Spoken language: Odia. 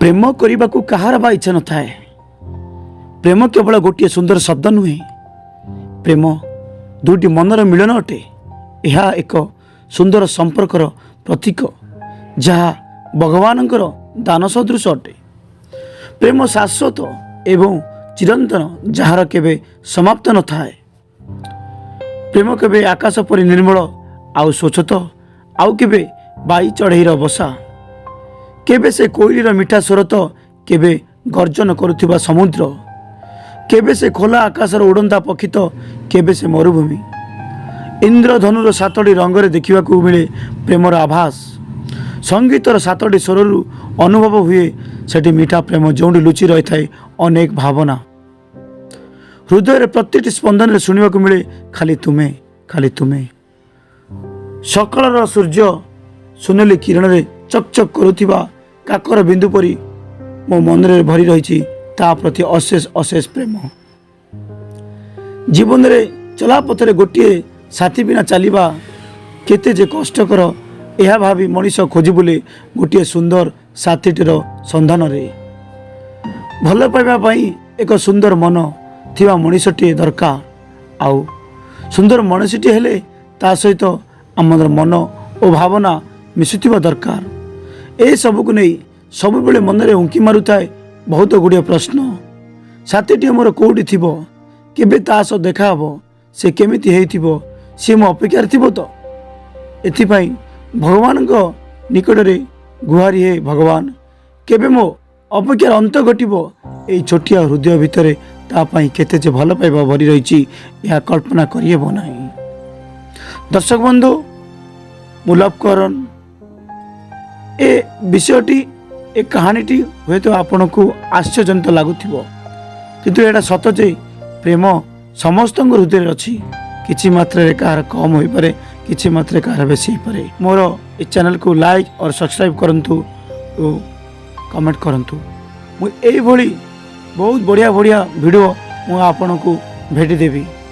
ପ୍ରେମ କରିବାକୁ କାହାର ବା ଇଚ୍ଛା ନଥାଏ? ପ୍ରେମ କେବଳ ଗୋଟିଏ ସୁନ୍ଦର ଶବ୍ଦ ନୁହେଁ, ପ୍ରେମ ଦୁଇଟି ମନର ମିଳନ ଅଟେ। ଏହା ଏକ ସୁନ୍ଦର ସମ୍ପର୍କର ପ୍ରତୀକ, ଯାହା ଭଗବାନଙ୍କର ଦାନ ସଦୃଶ ଅଟେ। ପ୍ରେମ ଶାଶ୍ୱତ ଏବଂ ଚିରନ୍ତନ, ଯାହାର କେବେ ସମାପ୍ତ ନଥାଏ। ପ୍ରେମ କେବେ ଆକାଶ ପରି ନିର୍ମଳ ଆଉ ସ୍ୱଚ୍ଛ ତ ଆଉ କେବେ ବାଇ ଚଢ଼େଇର ବସା, କେବେ ସେ କୋଇଲିର ମିଠା ସ୍ୱର ତ କେବେ ଗର୍ଜନ କରୁଥିବା ସମୁଦ୍ର, କେବେ ସେ ଖୋଲା ଆକାଶର ଉଡ଼ନ୍ତା ପକ୍ଷୀ ତ କେବେ ସେ ମରୁଭୂମି। ଇନ୍ଦ୍ରଧନୁର ସାତଟି ରଙ୍ଗରେ ଦେଖିବାକୁ ମିଳେ ପ୍ରେମର ଆଭାସ। ସଙ୍ଗୀତର ସାତଟି ସ୍ୱରରୁ ଅନୁଭବ ହୁଏ ସେଠି ମିଠା ପ୍ରେମ, ଯେଉଁଠି ଲୁଚି ରହିଥାଏ ଅନେକ ଭାବନା। ହୃଦୟରେ ପ୍ରତିଟି ସ୍ପନ୍ଦନରେ ଶୁଣିବାକୁ ମିଳେ ଖାଲି ତୁମେ, ଖାଲି ତୁମେ। ସକାଳର ସୂର୍ଯ୍ୟ ସୁନେଲି କିରଣରେ ଚକଚକ କରୁଥିବା କାକର ବିନ୍ଦୁ ପରି ମୋ ମନରେ ଭରି ରହିଛି ତା ପ୍ରତି ଅଶେଷ ଅଶେଷ ପ୍ରେମ। ଜୀବନରେ ଚଲାପଥରେ ଗୋଟିଏ ସାଥୀ ବିନା ଚାଲିବା କେତେ ଯେ କଷ୍ଟକର, ଏହା ଭାବି ମଣିଷ ଖୋଜି ବୁଲେ ଗୋଟିଏ ସୁନ୍ଦର ସାଥୀଟିର ସନ୍ଧାନରେ। ଭଲ ପାଇବା ପାଇଁ ଏକ ସୁନ୍ଦର ମନ ଥିବା ମଣିଷଟିଏ ଦରକାର, ଆଉ ସୁନ୍ଦର ମଣିଷଟିଏ ହେଲେ ତା ସହିତ ଆମର ମନ ଓ ଭାବନା ମିଶୁଥିବା ଦରକାର। ଏସବୁକୁ ନେଇ ସବୁବେଳେ ମନରେ ଉଙ୍କି ମାରୁଥାଏ ବହୁତ ଗୁଡ଼ିଏ ପ୍ରଶ୍ନ। ସାଥୀଟିଏ ମୋର କେଉଁଠି ଥିବ? କେବେ ତା ସହ ଦେଖାହେବ? ସେ କେମିତି ହେଇଥିବ? ସିଏ ମୋ ଅପେକ୍ଷାରେ ଥିବ ତ? ଏଥିପାଇଁ ଭଗବାନଙ୍କ ନିକଟରେ ଗୁହାରି, ହେ ଭଗବାନ, କେବେ ମୋ ଅପେକ୍ଷାର ଅନ୍ତ ଘଟିବ? ଏଇ ଛୋଟିଆ ହୃଦୟ ଭିତରେ ତା ପାଇଁ କେତେ ଯେ ଭଲ ପାଇବା ଭରି ରହିଛି, ଏହା କଳ୍ପନା କରିହେବ ନାହିଁ। ଦର୍ଶକ ବନ୍ଧୁ, ମୁଁ ଲଭ୍ କରନ। ଏ ବିଷୟଟି, ଏ କାହାଣୀଟି ହୁଏତ ଆପଣଙ୍କୁ ଆଶ୍ଚର୍ଯ୍ୟଜନିତ ଲାଗୁଥିବ, କିନ୍ତୁ ଏଇଟା ସତ ଯେ ପ୍ରେମ ସମସ୍ତଙ୍କ ହୃଦୟରେ ଅଛି। କିଛି ମାତ୍ରାରେ କାହାର କମ୍ ହୋଇପାରେ, କିଛି ମାତ୍ରାରେ କାହାର ବେଶୀ ହୋଇପାରେ। ମୋର ଏ ଚ୍ୟାନେଲକୁ ଲାଇକ୍ ଅର୍ ସବସ୍କ୍ରାଇବ୍ କରନ୍ତୁ ଓ କମେଣ୍ଟ କରନ୍ତୁ। ମୁଁ ଏଇଭଳି ବହୁତ ବଢ଼ିଆ ବଢ଼ିଆ ଭିଡ଼ିଓ ମୁଁ ଆପଣଙ୍କୁ ଭେଟି ଦେବି।